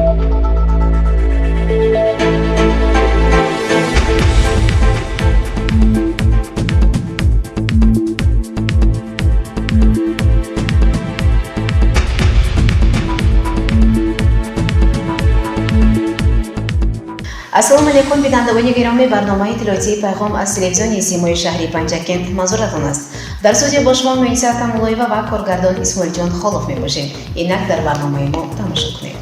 Ассалому алайкум, бинандагони гиромӣ. Барномаи иттилоотии «Пайғом» аз телевизиони Симои шаҳри Панҷакент манзуратон аст. Дар студия бо шумо Муниса Камолоева ва коргардон Исмоилҷон Холов мебошем. Инак дар барномаи мо тамошо кунед.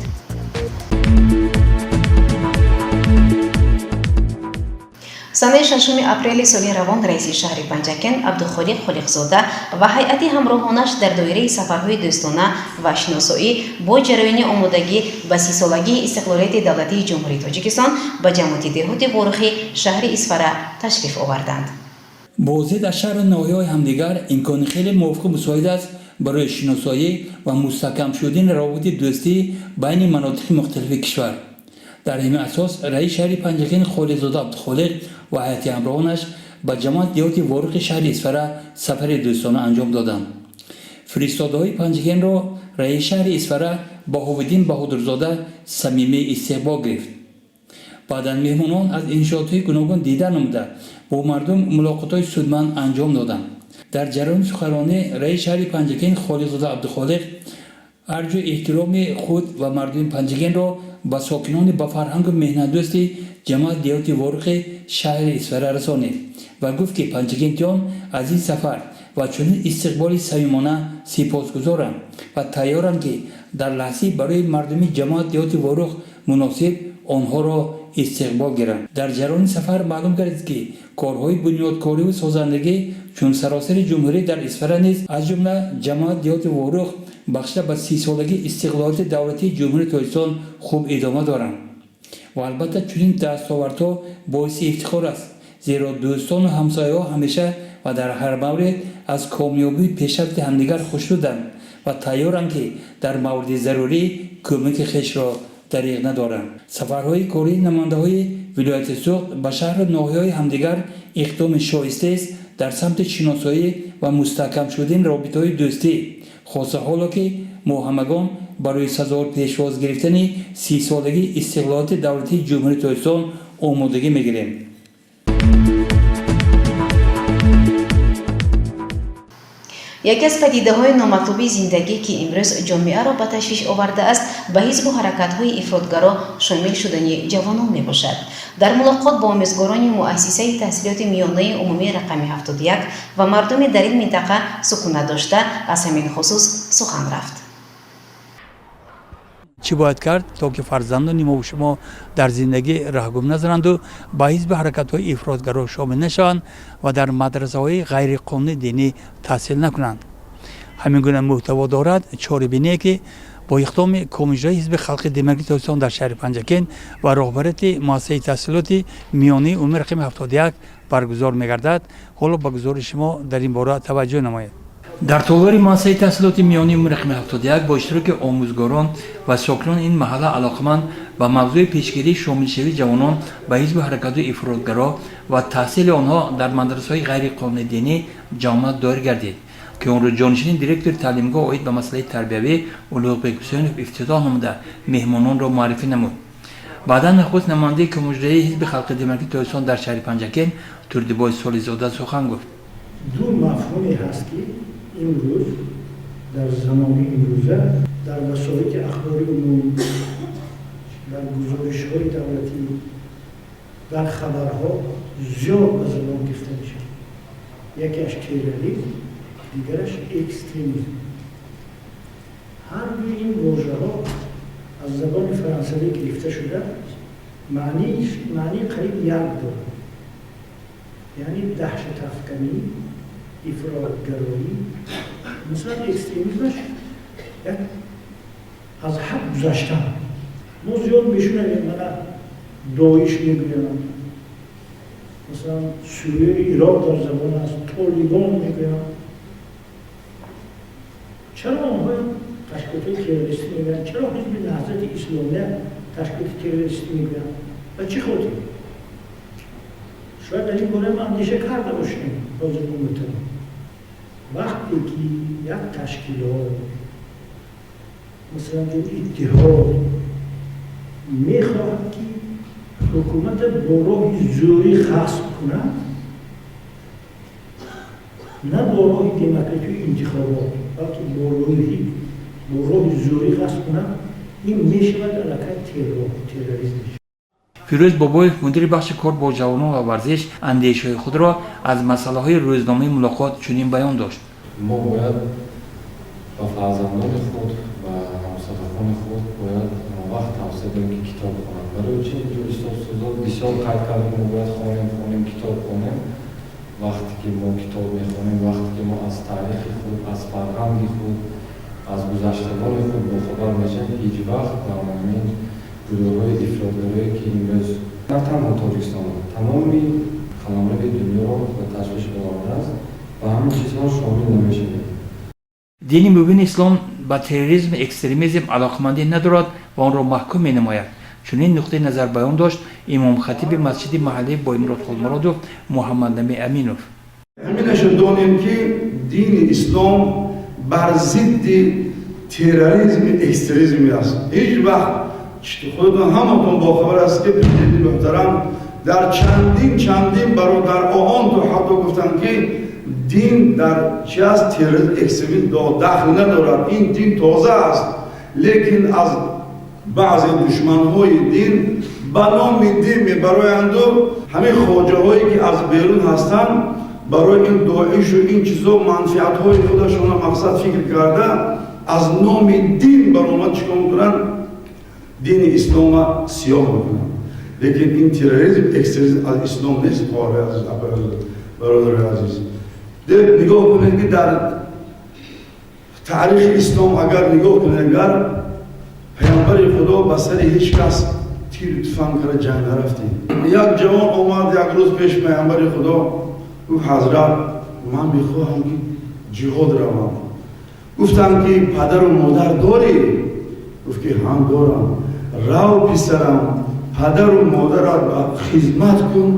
Санаи 6 апрели соли равон раиси шаҳри Панҷакент Абдухолиқ Холиқзода ва ҳайати ҳамроҳонаш дар доираи сафарҳои дӯстона ва шиносоӣ бо ҷараёни омодагӣ ба 30-солагии истиқлолияти давлатии Ҷумҳурии Тоҷикистон ба ҷамоати деҳоти Ворухи шаҳри Исфара ташриф оварданд. Боздид аз шаҳру ноҳияҳои ҳамдигар имкони хеле мувофиқу мусоид аст барои шиносоӣ ва мустаҳкам шудани равобити дӯстӣ байни манотиқи мухталифи кишвар. Дар ҳамин асос раиси шаҳри Панҷакент Холиқзода Абдухолиқ ва ҳайати ҳамроҳонаш ба ҷамоат деҳоти Ворухи шаҳри Исфара сафари дӯстона анҷом доданд. Фиристодаҳои Панҷакентро раиси шаҳри Исфара Баҳовиддин Баҳодурзода самимӣ истиқбол гирифт. Баъдан меҳмонон аз иншоотҳои гуногун дида намуда, бо мардум мулоқотҳои судманд анҷом доданд. Дар ҷараёни суханронӣ раиси шаҳри Панҷакент Холиқзода Абдухолиқ арҷу эҳтироми худ ва мардуми Панҷакентро ба сокинони ба фарҳангу меҳнатдӯсти ҷамоат деҳоти Ворухи шаҳри Исфара расонид ва гуфт, ки панҷакентиён аз ин сафар ва чунин истиқболи самимона сипосгузоранд ва тайёранд, ки дар лаҳзаи барои мардуми ҷамоат деҳоти Ворух муносиб онҳоро истиқбол гиранд. Дар ҷараёни сафар маълум гардид, ки корҳои бунёдкориву созандагӣ чун саросари ҷумҳурӣ, дар Исфара низ, аз ҷумла ҷамоат деҳоти Ворух, бахшида ба 30-солагии истиқлолияти давлатии Ҷумҳурии Тоҷикистон хуб идома доранд ва албатта чунин дастовардҳо боиси ифтихор аст, зеро дӯстону ҳамсояҳо ҳамеша ва дар ҳар маврид аз комёбии пешрафти ҳамдигар хушнуданд ва тайёранд, ки дар мавриди зарурӣ кӯмаки хешро дариғ надоранд. Сафарҳои кории намояндаҳои вилояти Суғд ба шаҳру ноҳияҳои ҳамдигар иқдоми шоистаест дар самти шиносоӣ ва мустаҳкам шудани робитаҳои дӯстӣ, хоса ҳоло ки мо ҳамагон барои сазовор пешвоз гирифтани 30-солагии истиқлолияти давлатии Ҷумҳурии Тоҷикистон омодагӣ мегирем. Яке аз падидаҳои номатлуби зиндагӣ, ки имрӯз ҷомеаро ба ташвиш овардааст, ба ҳизбу ҳаракатҳои ифротгаро шомил шудани ҷавонон мебошад. Дар мулоқот бо омӯзгорони муассисаи таҳсилоти миёнаи умумии рақами 71 ва мардуми дар ин минтақа сукунат дошта аз ҳамин хусус сухан рафт. Чӣ бояд кард, то ки фарзандони мову шумо дар зиндагӣ раҳгум назананду ба ҳизби ҳаракатҳои ифротгаро шомил нашаванд ва дар мадрасаҳои ғайриқонунии динӣ таҳсил накунанд? Ҳамин гуна мӯҳтаво дорад чорабиние, ки бо иқдоми Комиҷрои Ҳизби Халқи Демократии Тоҷикистон дар шаҳри Панҷакент ва роҳбарияти муассисаи таҳсилоти миёнаи умумии рақами 71 баргузор мегардад. Ҳоло ба гузориши шумо дар ин бора таваҷҷӯҳ намоед. Дар толори муассисаи таҳсилоти миёнаи умумии рақами 71 бо иштироки омӯзгорон ва сокинони ин маҳалла, алоқаманд ба мавзӯи пешгирии шомилшавии ҷавонон ба ҳизбу ҳаракатҳои ифротгаро ва таҳсили онҳо дар мадрасаҳои ғайриқонунии динӣ ҷамъомад доир гардид, ки онро ҷонишини директори таълимгоҳ оид ба масъалаи тарбиявӣ Улуғбек Ҳусейнов ифтитоҳ намуда, меҳмононро муаррифӣ намуд. Баъдан нахуст намояндаи Комиҷрои Ҳизби Халқи Демократии Тоҷикистон дар шаҳри Панҷакент Турдибой Солизода сухан гуфт. Ду мафҳуме ҳаст, ки имрӯз дар замони имрӯза дар васоити ахбори умум, дар гузоришҳои давлатӣ, дар хабарҳо зиёд ба забон гирифта мешавад. Якеаш терроризм, дигараш экстремизм. Ҳар дуи ин вожаҳо аз забони фаронсавӣ гирифта шуда, маънии қариб як дорад, яъне даҳшатафканӣ, ифротгароӣ. Масалан, экстремизмаш як аз ҳад гузаштан. Мо зиёд мешунавем, мана Доиш мегӯянд, масалан, Сурияи Ироқ дар забон аст, Толибон мегӯянд. Чаро онҳо ташкилотҳои террористӣ мегӯянд? Чаро Ҳизби Наҳзати Исломия ташкилоти террористӣ мегӯянд? Ба чӣ хотир? Шояд дар ин бора андеша карда бошем. Ҳозир мо метавонем, вақте ки як ташкилот, масалан, иттиҳод Мехоҳад ки ҳукумат бо роҳи зӯрӣ ғасб кунад, на бо роҳи демократию интихобот, балки бо роҳи зӯрӣ ғасб кунад, ин мешавад аллакай террор, терроризм. Фирӯз Бобоев, мудири бахши кор бо ҷавонон ва варзиш, андешаҳои худро аз масъалаҳои рӯзномаи мулоқот чунин баён дошт. Мо бояд ба фарзандони худ, ба ҳамсабақони худ бояд вақт тавсия диҳем, ки китоб хонанд. Барои чи инҷо устод Сузод бисёр қайд кард, мо бояд хонем, хонем, китоб хонем. Вақте ки мо китоб мехонем, вақте ки мо аз таърихи худ, аз фарҳанги худ, аз гузаштагони худ бохабар мешавем, ҳеҷ вақт ба ҳамин гурӯҳҳои ифротгарое, ки имрӯз на танҳо Тоҷикистон, тамоми қаламрави дунёро ба ташвиш овардааст, ба ҳамин чизҳо шомил намешавем. Дини мубини ислом ба терроризм, экстремизм алоқамандӣ надорад ва онро маҳкум менамояд. Чунин нуқтаи назар баён дошт имомхатиби масҷиди маҳаллии Боимурод Холмуродов Муҳаммаднабӣ Аминов. Ҳаминашо донем, ки дини ислом бар зидди терроризми, экстремизм аст. Ҳеҷ вақт худатон ҳаматон бохабар аст, ки президенти муҳтарам дар чандин чандин бародар он то ҳатто гуфтанд, ки дин дар чи аст, терроризм, экстремизм дахл надорад. Ин дин тоза аст, лекин аз баъзе душманҳои дин ба номи дин мебароянду ҳамин хоҷаҳое, ки аз берун ҳастанд, барои ин доишу ин чизо манфиатҳои худашона мақсад фикр карда, аз номи дин баромад чикор мекунанд? Дини ислома сиёҳ мекунанд. Лекин ин терроризм, экстремизм аз ислом нест. Хоҳари азиз, бародари азиз, нигоҳ кунед, ки дар таърихи ислом агар нигоҳ кунед, агар паёмбари худо ба сари ҳеҷ кас тиру туфанг кара ҷанг нарафтем. Як ҷавон омад як рӯз пеш паёмбари худо, гуфт: «Ҳазрат, ман мехоҳам, ки ҷиҳод равам». Гуфтанд, ки падару модар дорӣ? Гуфт, ки ҳам дорам. Рав, писарам, падару модарат ба хизмат кун,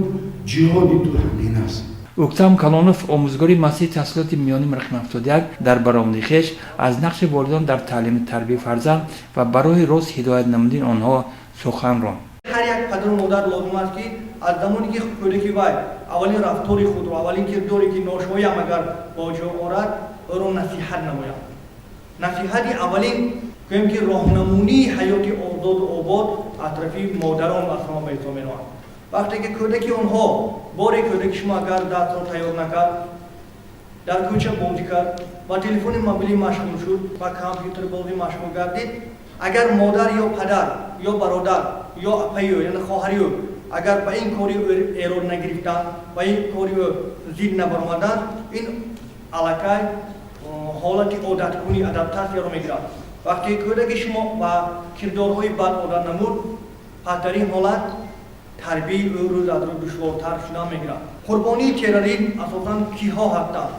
ҷиҳоди ту ҳамин аст. Уктам Калонов, омӯзгори муассисаи таҳсилоти миёни рақами 71, дар баромади хеш аз нақши волидон дар таълими тарбияи фарзанд ва ба роҳи рост ҳидоят намудани онҳо сухан ронд. Ҳар як падару модар лозим аст, ки аз замоне ки кӯдаки вай аввалин рафтори худро, аввалин кирдоре ки ношоям агар ба ҷо орад, ӯро насиҳат намояд. Насиҳати аввалин, гӯем ки роҳнамунии ҳаёти озоду обод, атрофи модарон аз ҳама ба ҳисоб мераванд. Вақте ки кӯдаки онҳо боре, кӯдаки шумо агар дарсро тайёр накард, дар кӯча бозӣ кард, ба телефони мобилӣ машғул шуд, ба компютербозӣ машғул гардид, агар модар ё падар ё бародар ё апаи ӯ, яъне хоҳари ӯ, агар ба ин кори ӯ эрод нагирифтанд, ба ин кори ӯ зид набаромаданд, ин аллакай ҳолати одаткунӣ, адаптатсияро мегирад. Вақте кӯдаки шумо ба кирдорҳои бад одат намуд, пас дар ин ҳолат тарбияи ӯ рӯз аз рӯз душвортар шудан мегирад. Қурбонии терроризм асосан киҳо ҳастанд?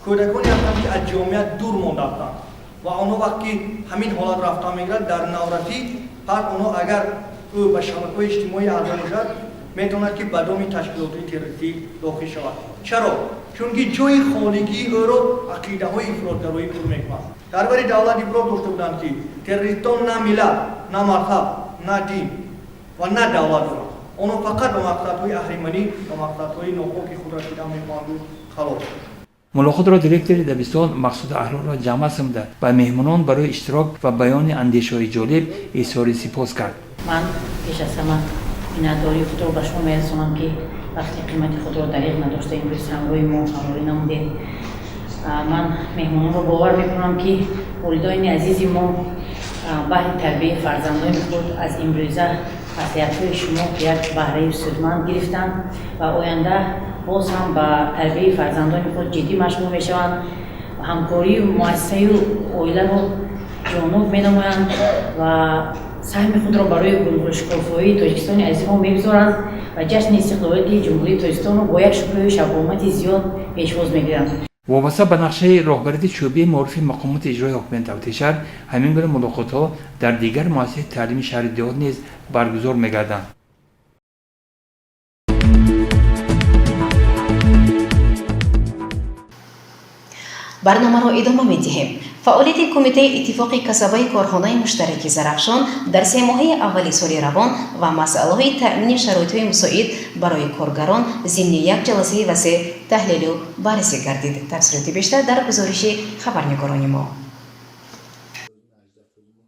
Кӯдаконе ҳастанд, ки аз ҷомеа дур монда ҳастанд ва онҳо вақт ки ҳамин ҳолат рафтан мегирад дар наврасӣ, пас онҳо агар ӯ ба шабакаҳои иҷтимоӣ аъзо бошад, метавонад, ки ба доми ташкилотҳои террористӣ дохил шавад. Чаро? Чунки ҷои холигии ӯро ақидаҳои ифротгароӣ пур мекунад. Сарвари давлат иброз дошта буданд, ки террористон на миллат, на мазҳаб, на дин ва на давлат доранд. Онҳо фақат ба мақсадҳои аҳриманӣ ва мақсадҳои нопоки худ расидан мехоҳанду халос. Мулоқотро директори дабистон Мақсуда Аҳророва ҷамъбаст намуда, ба меҳмонон барои иштирок ва баёни андешаҳои ҷолиб изҳори сипос кард. Ман пеш аз ҳама миннатдории худро ба шумо мерасонам, ки вақти қимати худро дариғ надошта, имрӯз ҳамроҳи мо ҳамроҳӣ намудед. Ман меҳмононро бовар мекунам, ки волидони азизи мо баҳри тарбияи фарзандони худ аз имрӯза маслиҳатҳои шумо як баҳраи судманд гирифтанд ва оянда боз ҳам ба тарбияи фарзандони худ ҷиддӣ машғул мешаванд, ҳамкории муассисаю оиларо ҷонуб менамоянд ва саҳми худро барои гулгулшукуфоии Тоҷикистони азизи мо мегузоранд ва ҷашни истиқлолияти Ҷумҳурии Тоҷикистонро бо як шукӯҳу шаҳомати зиёд пешвоз мегиранд. Вобаста ба нақшаи роҳбарияти шӯъбаи маорифи мақомоти иҷрои ҳокимияти давлатии шаҳр, ҳамин гуна мулоқотҳо дар дигар муассисаи таълими шаҳри деҳот низ баргузор мегарданд. Барномаро идома медиҳем. Фаъолияти Кумитаи иттифоқи касабаи корхонаи муштараки Зарафшон дар семоҳаи аввали соли равон ва масъалаҳои таъмини шароитҳои мусоид барои коргарон зимни як ҷаласаи васеъ таҳлилу баррасӣ гардид. Тафсилоти бештар дар гузориши хабарнигорони мо.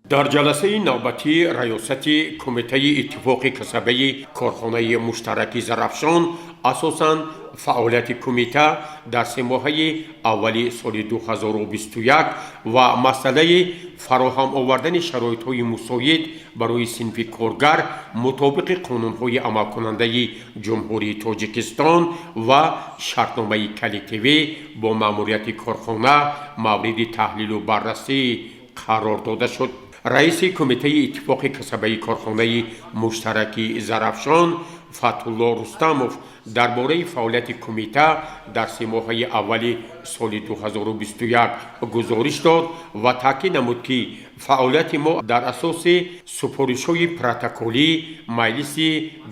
Дар ҷаласаи навбатии раёсати Кумитаи иттифоқи касабаи корхонаи муштараки Зарафшон асосан фаъолияти кумита дар семоҳаи аввали соли 2021 ва масъалаи фароҳам овардани шароитҳои мусоид барои синфи коргар мутобиқи қонунҳои амалкунандаи Ҷумҳурии Тоҷикистон ва шартномаи коллективӣ бо маъмурияти корхона мавриди таҳлилу баррасӣ қарор дода шуд. Раиси Кумитаи иттифоқи касабаи корхонаи муштараки Зарафшон Фатҳулло Рустамов дар бораи фаъолияти кумита дар семоҳаи аввали соли 2021 гузориш дод ва таъкид намуд, ки фаъолияти мо дар асоси супоришҳои протоколӣ Маҷлиси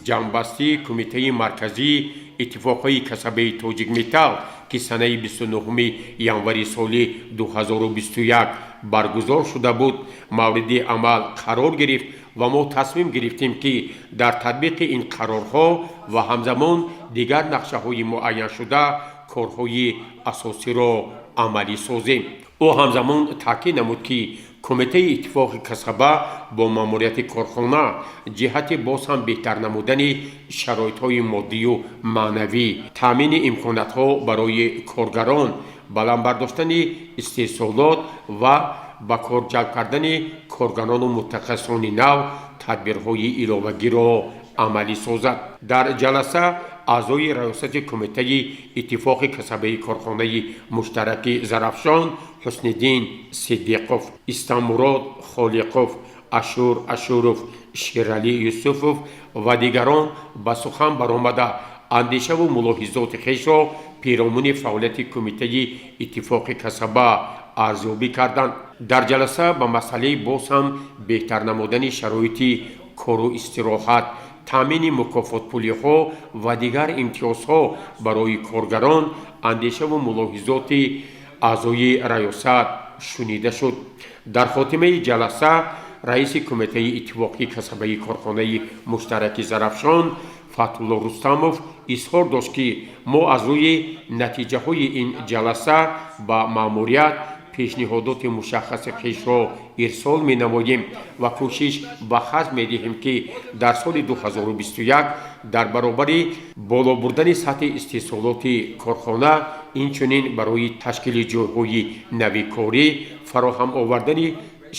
ҷамъбастии Кумитаи марказии иттифоқҳои касабаи Тоҷикметалл, ки санаи 29 январи соли 2021 баргузор шуда буд, мавриди амал қарор гирифт ва мо тасмим гирифтем, ки дар татбиқи ин қарорҳо ва ҳамзамон дигар нақшаҳои муайяншуда корҳои асосиро амалӣ созем. Ӯ ҳамзамон таъкид намуд, ки Кумитаи иттифоқи касаба бо маъмурияти корхона ҷиҳати боз ҳам беҳтар намудани шароитҳои моддию маънавӣ, таъмини имкониятҳо барои коргарон, баланд бардоштани истеҳсолот ва ба кор ҷалб кардани коргарону мутахассисони нав тадбирҳои иловагиро амалӣ созад. Дар ҷаласа аъзои раёсати Кумитаи иттифоқи касабаи корхонаи муштараки Зарафшон Ҳусниддин Сиддиқов, Истамурод Холиқов, Ашур Ашуров, Шералӣ Юсуфов ва дигарон ба сухан баромада, андешаву мулоҳизоти хешро пиромуни фаъолияти Кумитаи иттифоқи касаба арзёбӣ карданд. Дар ҷаласа ба масъалаи боз ҳам беҳтар намудани шароити кору истироҳат, таъмини мукофотпулиҳо ва дигар имтиёзҳо барои коргарон андешаву мулоҳизоти аъзои раёсат шунида шуд. Дар хотимаи ҷаласа раиси Кумитаи иттифоқи касабаи корхонаи муштараки Зарафшон Фатҳулло Рустамов изҳор дошт, ки мо аз рӯи натиҷаҳои ин ҷаласа ба маъмурият пешниҳодоти мушаххаси хешро ирсол менамоем ва кӯшиш ба харҷ медиҳем, ки дар соли 2021 дар баробари боло бурдани сатҳи истеҳсолоти корхона, инчунин барои ташкили ҷойҳои нави корӣ, фароҳам овардани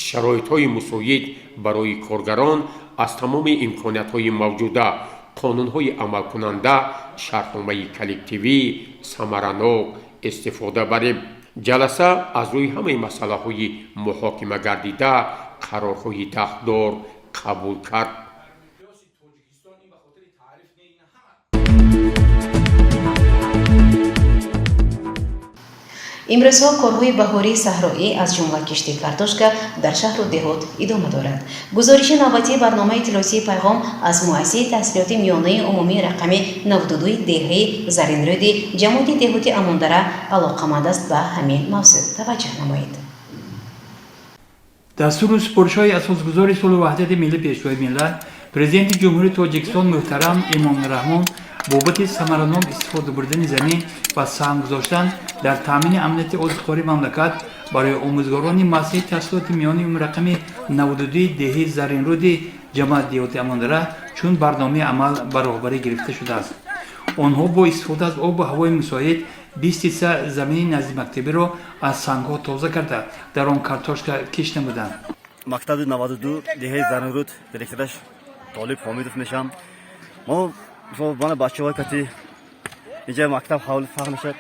шароитҳои мусоид барои коргарон аз тамоми имкониятҳои мавҷуда, қонунҳои амалкунанда, шартномаи коллективӣ самаранок истифода барем. Ҷаласа аз рӯи ҳамаи масъалаҳои муҳокима гардида қарорҳои дахлдор қабул кард. Имрӯзҳо корҳои баҳории саҳроӣ, аз ҷумла кишти картошка, дар шаҳру деҳот идома дорад. Гузориши навбатии барномаи иттилоотии Пайғом аз муассисаи таҳсилоти миёнаи умумии рақами 92 деҳаи Заринрӯди ҷамоати деҳоти Амондара алоқаманд аст ба ҳамин мавзӯъ. Таваҷҷӯҳ намоед. Дастуру супоришҳои асосгузори сулҳу ваҳдати миллӣ, Пешвои миллат, Президенти Ҷумҳурии Тоҷикистон муҳтарам Эмомалӣ Раҳмон бобати самаранок истифода бурдани замин ва саҳм гузоштан дар таъмини амнияти озуқвории мамлакат барои омӯзгорони муассисаи таҳсилоти миёнаи рақами 92 деҳаи Заринрӯди ҷамоат деҳоти Амондара чун барномаи амал ба роҳбарӣ гирифта шудааст. Онҳо бо истифода аз обу ҳавои мусоид 20 ҳисса замини наздимактабиро аз сангҳо тоза карда, дар он картошка кишт намуданд. Мактаби 92 деҳаи Заринрӯд, директораш Толиб Ҳомидов мешавам. Мо мана бачаҳои кати инҷа мактаб ҳавли фахр мешавад,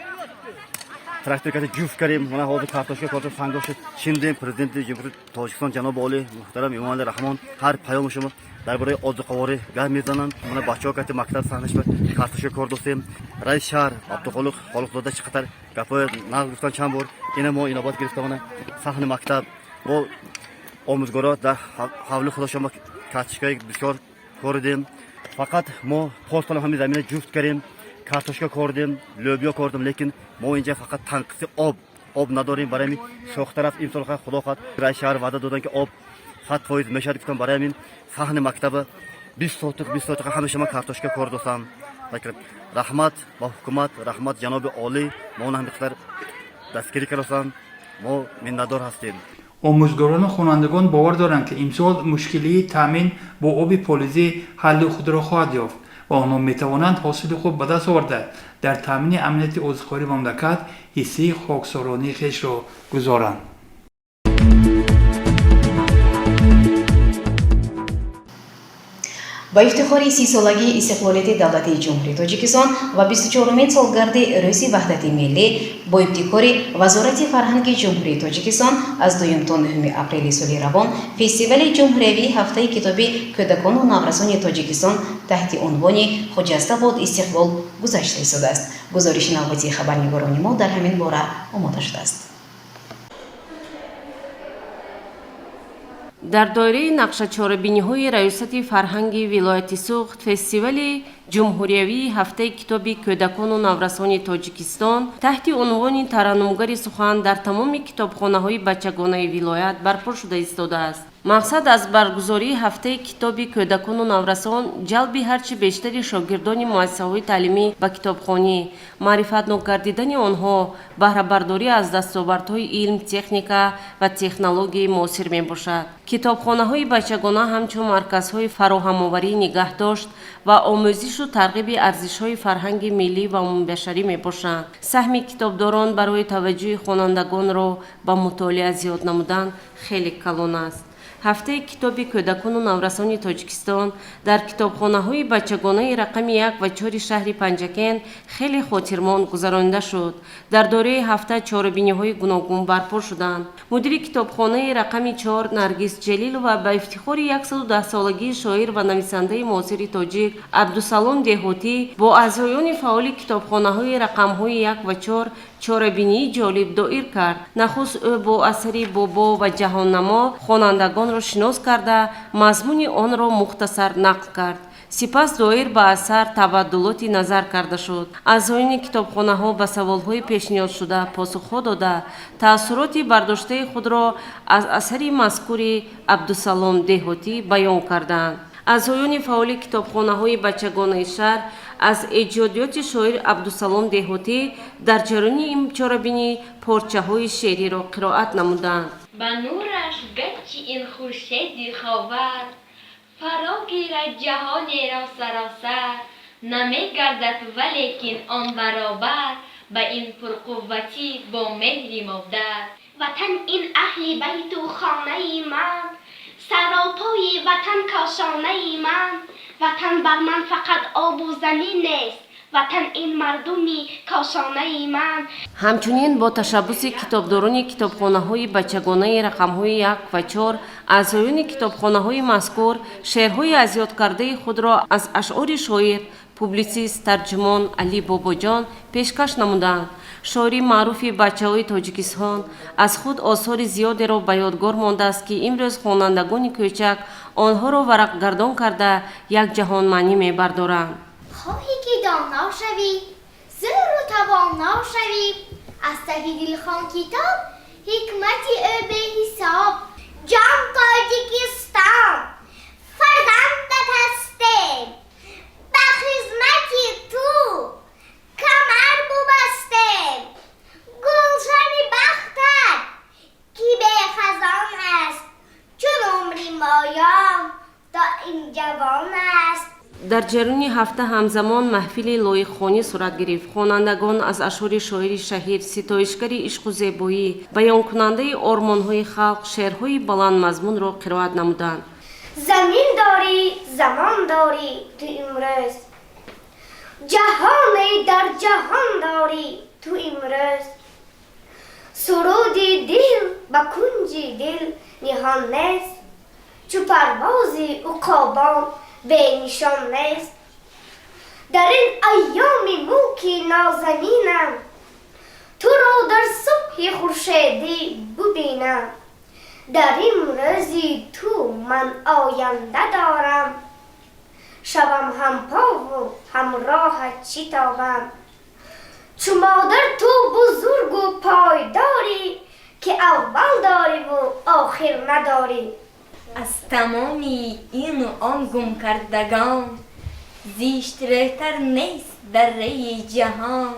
трактор кати ҷуфт кардем. Мана ҳозир картошка кортошка сангошо чиндем. Президенти Ҷумҳурии Тоҷикистон ҷаноби олӣ муҳтарам Эмомалӣ Раҳмон ҳар паёми шумо дар бораи озуқаворӣ гап мезананд. Мана бачаҳо кати мактаб саҳнаш картошка кор достем. Раиси шаҳр Абдуқолиқ Холиқзода чӣ қадар гапҳои нағз гуфтан чанд бор, ина мо инобат гирифта, мана саҳни мактаб бо омӯзгоро дар ҳавли худошон картошкаи бисёр коридем. Фақат мо порсол ҳамин замина ҷуфт кардем, картошка кордем, лӯбиё кордем, лекин мо инҷа фақат танқиси об. Об надорем, барои ҳамин сохта рафт. Имсол худо хоҳад, раиси шаҳр ваъда додан, ки об 100% мешавад, гуфтам. Барои ҳамин саҳни мактаба 20 сотиқ, 20 сотиқ ҳамеша ман картошка кор достам. Раҳмат ба ҳукумат, раҳмат ҷаноби олӣ, мо он ҳамин қадар дастгирӣ кардастанд, мо миннатдор ҳастем. Омӯзгорону хонандагон бовар доранд, ки имсол мушкилии таъмин бо оби полизӣ ҳалли худро хоҳад ёфт ва онҳо метавонанд ҳосили хуб ба даст оварда, дар таъмини амнияти озуқавории мамлакат ҳиссаи хоксоронии хешро гузоранд. Ба ифтихори 30-солагии истиқлолияти давлатии Ҷумҳурии Тоҷикистон ва 24-умин солгарди Рӯзи ваҳдати миллӣ бо ибтикори Вазорати фарҳанги Ҷумҳурии Тоҷикистон аз 2 то 9 апрели соли равон фестивали ҷумҳуриявии ҳафтаи китоби кӯдакону наврасони Тоҷикистон таҳти унвони «Хуҷаста бод истиқлол» гузашта истодааст. Гузориши навбатии хабарнигорони мо дар ҳамин бора омода шудааст. Дар доираи нақшачорабиниҳои Раёсати фарҳанги вилояти Суғд фестивали ҷумҳуриявии ҳафтаи китоби кӯдакону наврасони Тоҷикистон таҳти унвони «Тараннумгари сухан» дар тамоми китобхонаҳои бачагонаи вилоят барпо шуда истодааст. Мақсад аз баргузории ҳафтаи китоби кӯдакону наврасон ҷалби ҳарчи бештари шогирдони муассисаҳои таълимӣ ба китобхонӣ, маърифатнок гардидани онҳо, баҳрабардорӣ аз дастовардҳои илм, техника ва технологияи муосир мебошад. Китобхонаҳои бачагона ҳамчун марказҳои фароҳамоварии нигаҳдошт ва омӯзишу тарғиби арзишҳои фарҳанги миллӣ ва умумибашарӣ мебошанд. Саҳми китобдорон барои таваҷҷӯҳи хонандагонро ба мутолиа зиёд намудан хеле калон аст. Ҳафтаи китоби кӯдакону наврасони Тоҷикистон дар китобхонаҳои бачагонаи рақами 1 ва 4 шаҳри Панҷакент хеле хотирмон гузаронида шуд. Дар доираи ҳафта чорабиниҳои гуногун барпо шуданд. Мудири китобхонаи рақами 4 Наргиз Ҷалилова ба ифтихори 110-солагии шоир ва нависандаи муосири тоҷик Абдусалом Деҳотӣ бо аъзоёни фаъоли китобхонаҳои рақамҳои 1 ва 4 чорабинии ҷолиб доир кард. Нахуст ӯ бо асари «Бобо ва ҷаҳоннамо» хонандагонро шинос карда, мазмуни онро мухтасар нақл кард. Сипас доир ба асар табаддулоти назар карда шуд. Аъзоёни китобхонаҳо ба саволҳои пешниҳодшуда посухҳо дода, таассуроти бардоштаи худро аз асари мазкури Абдусалом Деҳотӣ баён карданд. Аъзоёни фаъоли китобхонаҳои бачагонаи шаҳр аз эҷодиёти шоир Абдусалом Деҳотӣ дар ҷараёни ин чорабинӣ порчаҳои шеъриро қироат намуданд. Ба нураш гарчи ин хуршеди ховар фаро гирад ҷаҳонеро саросар, намегардад валекин он баробар ба ин пурқувватӣ бо меҳри модар. Ватан ин аҳли байту хонаи ман, саропои ватан кошонаи ман. Ватан бар ман фақат обу замин нест, ватан ин мардуми кошонаи ман. Ҳамчунин бо ташаббуси китобдорони китобхонаҳои бачагонаи рақамҳои 1 ва 4 аъзоёни китобхонаҳои мазкур шеърҳои азёдкардаи худро аз ашъори шоир, публитсист, тарҷумон Али Бобоҷон пешкаш намуданд. Шоири маъруфи бачаҳои Тоҷикистон аз худ осори зиёдеро ба ёдгор мондааст, ки имрӯз хонандагони кӯчак онҳоро варақгардон карда, як ҷаҳонмаънӣ мебардоранд. Хоҳӣ ки доно шавӣ, зӯру тавоно шавӣ, аз таҳи дил хон китоб, ҳикмати ӯ беҳисоб. Ҷон Тоҷикистон, фарзандат ҳастем, ба хизмати ту камар бубастем. Гулшани бахтат ки бехазон аст, чун умри моён доим ҷавон аст. Дар ҷараёни ҳафта ҳамзамон маҳфили лоиқхонӣ сурат гирифт. Хонандагон аз ашъори шоири шаҳир, ситоишгари ишқу зебоӣ, баёнкунандаи ормонҳои халқ шеърҳои баландмазмунро қироат намуданд. Замин дорӣ, замон дорӣ ту имрӯз, ҷаҳоне дар ҷаҳон дорӣ ту имрӯз. Суруди дил ба кунҷи дил ниҳон нест, чу парвози уқобон бенишон нест. Дар ин айёми мулки нозанинам туро дар субҳи хуршедӣ бубинам. Дар имрӯзи ту ман оянда дорам, шавам ҳампову ҳамроҳат шитобам. Чу модар ту бузургу пойдорӣ, ки аввал дориву охир надорӣ. Аз тамоми ину он гумкардагон зиштрӯтар нест дар рӯи ҷаҳон.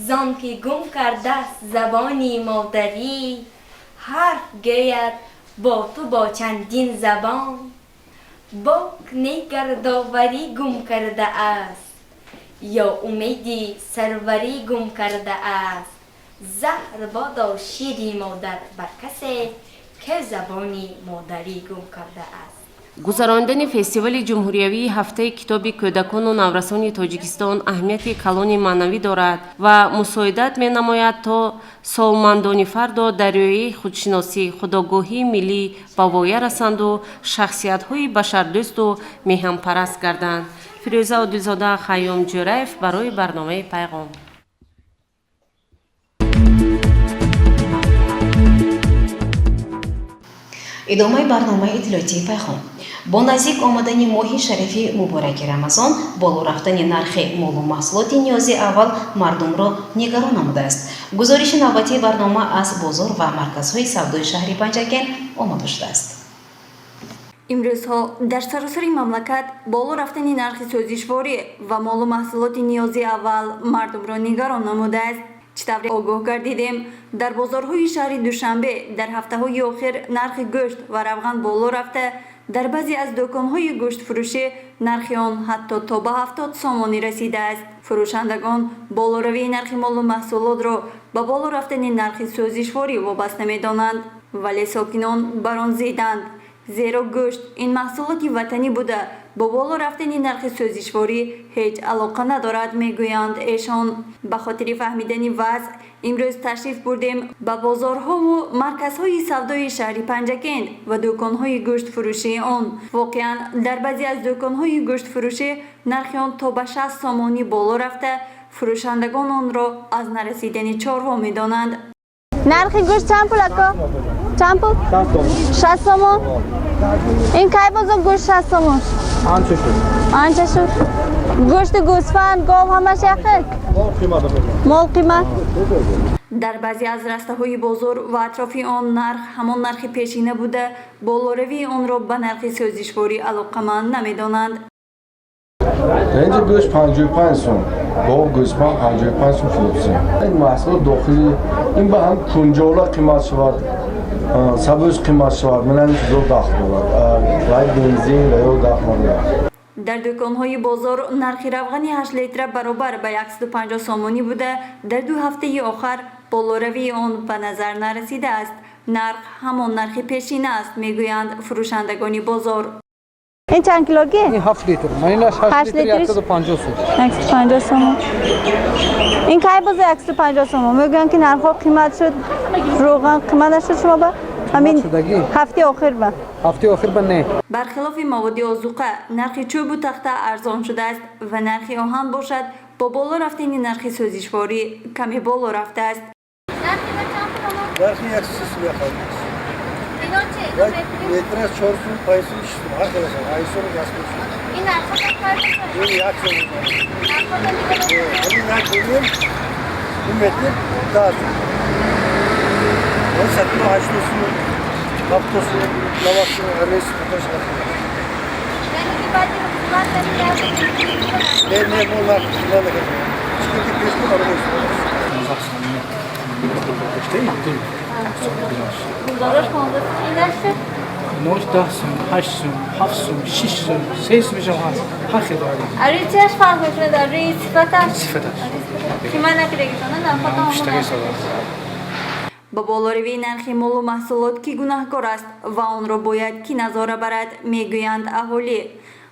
Зон ки гум кардааст забони модарӣ, ҳарф гӯяд бо ту бо чандин забон. Бок не гардоварӣ гум кардааст, ё умеди сарварӣ гум кардааст. Заҳр бодо шири модар бар касе, ки забони модарӣ гум кардааст. Гузарондани фестивали ҷумҳуриявии ҳафтаи китоби кӯдакону наврасони Тоҷикистон аҳамияти калони маънавӣ дорад ва мусоидат менамояд, то солмандони фардо дар рӯяи худшиносӣ, худогоҳии миллӣ ба воя расанду шахсиятҳои башардӯсту меҳанпараст гарданд. Фирӯза Одилзода, Хайём Ҷӯраев барои барномаи Пайғом. Идомаи барномаи иттилоотии Пайғом. Бо наздик омадани моҳи шарифи мубораки Рамазон, боло рафтани нархи молу маҳсулоти ниёзи аввал мардумро нигарон намудааст. Гузориши навбатии барнома аз бозор ва марказҳои савдои шаҳри Панҷакент омода шудааст. Имрӯзҳо дар саросари мамлакат боло рафтани нархи сӯзишворӣ ва молу маҳсулоти ниёзи аввал мардумро нигарон намудааст. Чӣ тавре огоҳ гардидем, дар бозорҳои шаҳри Душанбе дар ҳафтаҳои охир нархи гӯшт ва равған боло рафта, дар баъзе аз дӯконҳои гӯштфурӯшӣ нархи он ҳатто то ба 70 сомонӣ расидааст. Фурӯшандагон болоравии нархи молу маҳсулотро ба боло рафтани нархи сӯзишворӣ вобаста медонанд, вале сокинон бар он зиданд, зеро гӯшт ин маҳсулоти ватанӣ буда, бо боло рафтани нархи сӯзишворӣ ҳеҷ алоқа надорад, мегӯянд эшон. Ба хотири фаҳмидани вазъ имрӯз ташриф бурдем ба бозорҳову марказҳои савдои шаҳри Панҷакент ва дӯконҳои гӯштфурӯшии он. Воқеан, дар баъзе аз дӯконҳои гӯштфурӯшӣ нархи он то ба 60 сомонӣ боло рафта, фурӯшандагон онро аз нарасидани чорво медонанд. Нархи гӯшт чанд пул, ако? Чанд пул? 60 сомон. Ин кай бозор гӯшт 60 сомон? Анча шуд. Анча шуд. Гӯшти гӯсфанд, гов ҳамаш як хел? Мол қимат. Мол қимат. Дар баъзе аз растаҳои бозор ва атрофи он нарх ҳамон нархи пешина буда, болоравии онро ба нархи сӯзишворӣ алоқаманд намедонанд. Инҷа гӯшт 55 сом, гов, гӯсфанд 55 сом фурӯхтем. Ин маҳсулот дохилӣ, ин ба ҳам кунҷола қимат шавад, сабӯз қимат шавад, мана ин чизо дахл дорад, вай бензин ва ё дахл надорад. Дар дӯконҳои бозор нархи равғани 8 литра баробар ба 150 сомонӣ буда, дар 2 ҳафтаи охар болоравии он ба назар нарасидааст. Нарх ҳамон нархи пешина аст, мегӯянд фурӯшандагони бозор. Ин чанд килоги? Ин 7 литр. Ман инаш 8 литр 150 сом. 150 сомон. Ин кай бозор 150 сомон? Мегӯянд ки нархҳо қимат шуд, равған қимат нашуд шумо ба? Ҳамин ҳафтаи охир ба. Ҳафтаи охир ба не. Бархилофи маводи озуқа, нархи чӯбу тахта арзон шудааст ва нархи оҳан бошад бо боло рафтани нархи сӯзишворӣ каме боло рафтааст. Нархи 130 сом яхад. Метраш 4 сом, 5 сом, 6 сом, ҳар хел аст. 8 сом, 10 сом. Ин нархҳо кай бошад? Ин 1 сом. Ҳамин як бинем, ин метр 10 сом. Он 80 сом, 70 сом, 90 сом, ҳамин сифаташ ҳар хел аст. Яъне ки баъди ҳукумат Не, не, мо нарх қимат накардем. Чунки пеш буд, ҳамин аст. Гулдорош 15 сом, инаш шуд? Инаш 10 сом, 8 сом, 7 сом, 6 сом, 3 сом мешавад ҳаст. Ҳар хел дорад. Ари чиаш фарқ мекунад? Ари сифаташ? Сифаташ. Қимат накардагитон, на? Нархҳо Пуштаги сода. Ба болоравии нархи молу маҳсулот кӣ гунаҳкор аст ва онро бояд кӣ назора барад, мегӯянд аҳолӣ.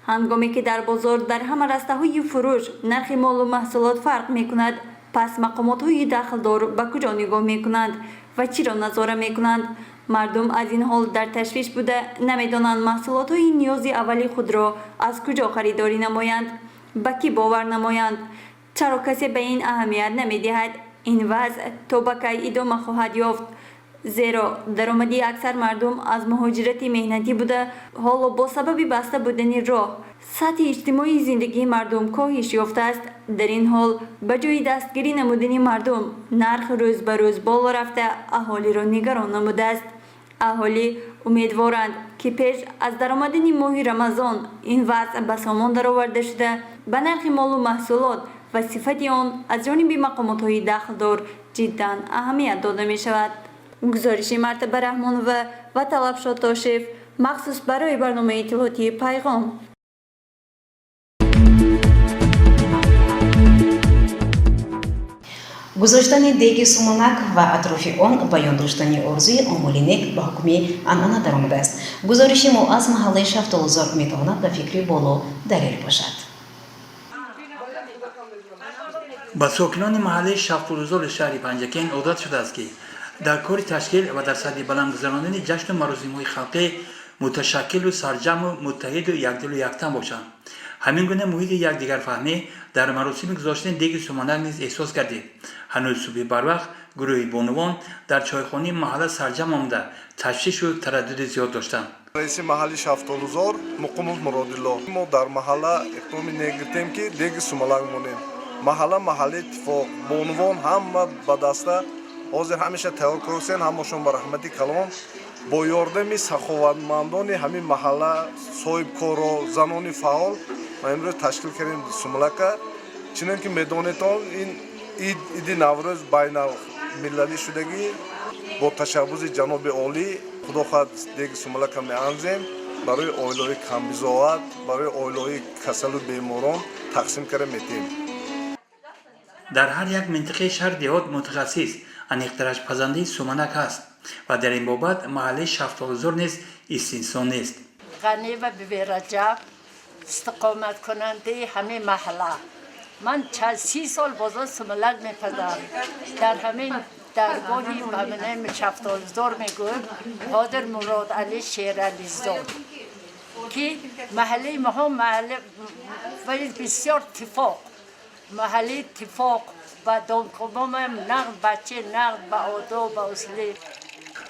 Ҳангоме ки дар бозор дар ҳама растаҳои фурӯш нархи молу маҳсулот фарқ мекунад, пас мақомотҳои дахлдор ба куҷо нигоҳ мекунанд ва чиро назора мекунанд? Мардум аз ин ҳол дар ташвиш буда, намедонанд маҳсулотҳои ниёзи аввали худро аз куҷо харидорӣ намоянд, ба кӣ бовар намоянд. Чаро касе ба ин аҳамият намедиҳад? Ин вазъ то ба кай идома хоҳад ёфт? Зеро даромади аксар мардум аз муҳоҷирати меҳнатӣ буда, ҳоло бо сабаби баста будани роҳ сатҳи иҷтимоии зиндагии мардум коҳиш ёфтааст. Дар ин ҳол ба ҷои дастгирӣ намудани мардум, нарх рӯз ба рӯз боло рафта, аҳолиро нигарон намудааст. Аҳолӣ умедворанд, ки пеш аз даромадани моҳи Рамазон ин вазъ ба сомон дароварда шуда, ба нархи молу маҳсулот ва сифати он аз ҷониби мақомотҳои дахлдор ҷиддан аҳамият дода мешавад. Гузориши Мартаба Раҳмонова ва Талабшод Тошев махсус барои барномаи иттилоотии Пайғом. Гузоштани деги суманак ва атрофи он баён доштани орзуи омоли нек ба ҳукми анъана даромадааст. Гузориши мо аз маҳаллаи Шафтолузор метавонад ба фикри боло далел бошад. Ба сокинони маҳаллаи Шафтолузори шаҳри Панҷакент одат шудааст, ки дар кори ташкил ва дар сатҳи баланд гузарондани ҷашну маросимҳои халқӣ муташаккилу сарҷамъу муттаҳиду якдилу яктан бошанд. Ҳамин гуна муҳити якдигарфаҳмӣ дар маросими гузоштани деги суманак низ эҳсос гардид. Ҳанӯз субҳи барвақт гурӯҳи бонувон дар чойхонаи маҳалла сарҷамъ омада, ташвишу тараддуди зиёд доштанд. Раиси маҳалли Шафтолузор Муқумов Муродилло. Мо дар маҳалла иқдоми нек гирифтем, ки деги сумалак монем. Маҳалла маҳалли иттифоқ, бонувон ҳама ба даста ҳозир ҳамеша тайёр кардем, ҳамашон ба раҳмати калон бо ёрдами саховатмандони ҳамин маҳалла, соҳибкоро, занони фаъол ма имрӯз ташкил кардем сумалака. Чунон ки медонедон, ин ид, иди Наврӯз байналмилалӣ шудагӣ, бо ташаббуси ҷаноби олӣ, худо хоҳад, деги сумалака меанзем, барои оилаҳои камбизоат, барои оилаҳои касалу беморон тақсим карда метиҳем. Дар ҳар як минтақаи шаҳр деҳот мутахассис, аниқтараш пазандаи суманак ҳаст ва дар ин бобат маҳаллаи Шафтолузор низ истисно нест. Ғанива Бибираҷаб, истиқоматкунандаи ҳамин маҳалла. Ман 30 сол бозор сумалак мепазам. Дар ҳамин даргоҳи ҳаминаи Шафтолузор мегӯем, ҳозир Муродалӣ Шерализод, ки маҳаллаи маҳо маҳалла бисёр тифоқ, маҳаллаи тифоқ ба домкомам нағд, бача нағд, ба одоб, ба усулӣ.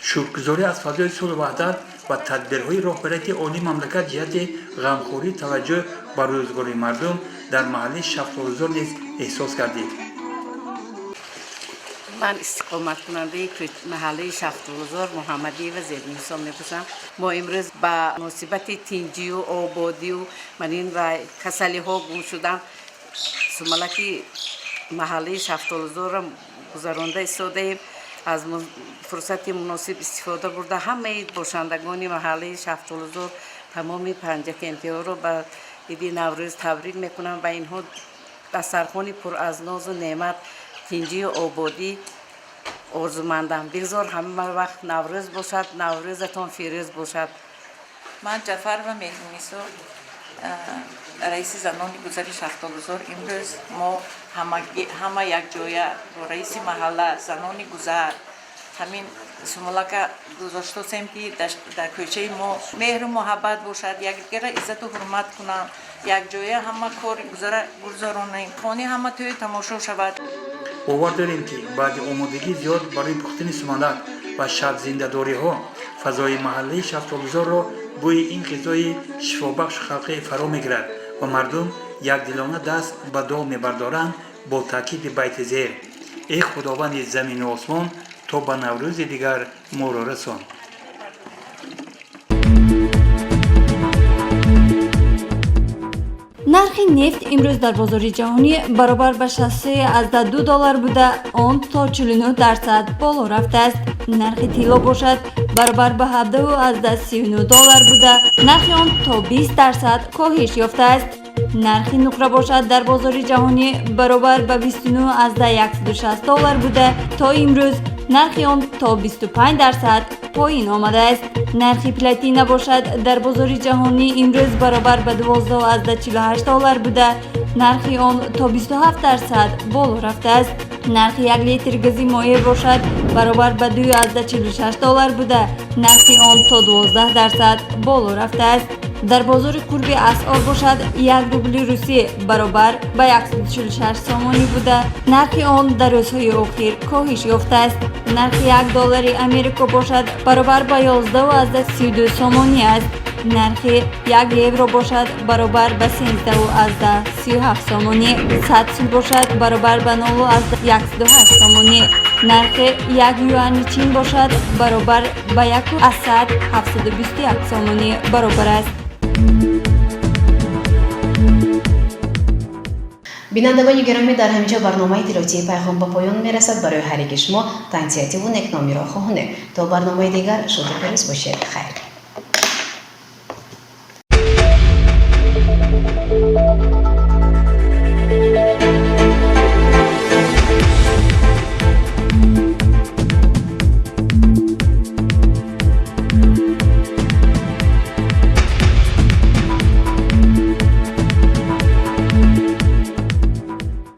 Шукргузорӣ аз фазои сулҳу ваҳдат ва тадбирҳои роҳбарияти олии мамлакат ҷиҳати ғамхорӣ, таваҷҷӯҳ ба рӯзгори мардум дар маҳаллаи Шафтолузор низ эҳсос гардид. Ман истиқоматкунандаи маҳаллаи Шафтолузор Муҳаммадиева Зебнисо мебошам. Мо имрӯз ба муносибати тинҷию ободию манин ва касалиҳо гум шудан сумалаки маҳаллаи Шафтолузорро гузаронда истодаем. Аз фурсати муносиб истифода бурда, ҳамаи бошандагони маҳаллаи Шафтолузор, тамоми панҷакентиҳоро ба иди Наврӯз табрик мекунам ва инҳо дастархони пур аз нозу неъмат, тинҷию ободӣ орзумандам. Бигзор ҳама вақт Наврӯз бошад, Наврӯзатон фирӯз бошад. Ман Ҷафарова Меҳрунисо, раиси занони гузари Шафтолузор. Имрӯз мо ҳама якҷоя бо раиси маҳалла, занони гузар ҳамин сумалака гузоштосем, ки дар кӯчаи мо меҳру муҳаббат бошад, якдигара иззату ҳурмат кунанд, якҷоя ҳама кори гузара гузаронем, хони ҳама тӯю тамошо шавад. Бовар дорем, ки баъди омодагии зиёд барои пухтани сумалак ва шабзиндадориҳо фазои маҳаллаи Шафтолузорро бӯи ин ғизои шифобахшу халқӣ фаро мегирад ва мардум якдилона даст ба дуо мебардоранд бо таъкиди байти зер: «Эй Худованди замину осмон, то ба Наврӯзи дигар моро расон». Нархи нефт имрӯз дар бозори ҷаҳонӣ баробар ба 63,2 доллар буда, он то 49% боло рафтааст. Нархи тилло бошад, баробар ба 17,39 доллар буда, нархи он то 20% коҳиш ёфтааст. Нархи нуқра бошад, дар бозори ҷаҳонӣ баробар ба 29,160 доллар буда, то имрӯз нархи он то 25% поин омадааст. Нархи платина бошад, дар бозори ҷаҳонӣ имрӯз баробар ба 12,48 доллар буда, нархи он то 27% боло рафтааст. Нархи як литр гази моеъ бошад, баробар ба 2,46 доллар буда, нархи он то 12% боло рафтааст. Дар бозори қурби асъор бошад, 1 рубли русӣ баробар ба 146 сомонӣ буда, нархи он дар рӯзҳои охир коҳиш ёфтааст. Нархи 1 доллари Америко бошад, баробар ба 11,32 сомонӣ аст. Нархи 1 евро бошад, баробар ба 13,37 сомонӣ. 100 сум бошад, баробар ба 0,108 сомонӣ. Нархи 1 юани Чин бошад, баробар ба 1,721 сомонӣ баробар аст. Бинандагони гиромӣ, дар ҳаминҷо барномаи иттилоотии Пайғом ба поён мерасад. Барои ҳар яки шумо тансиҳативу некномиро хоҳонем. То барномаи дигар шоду пирӯз бошед. Хайр.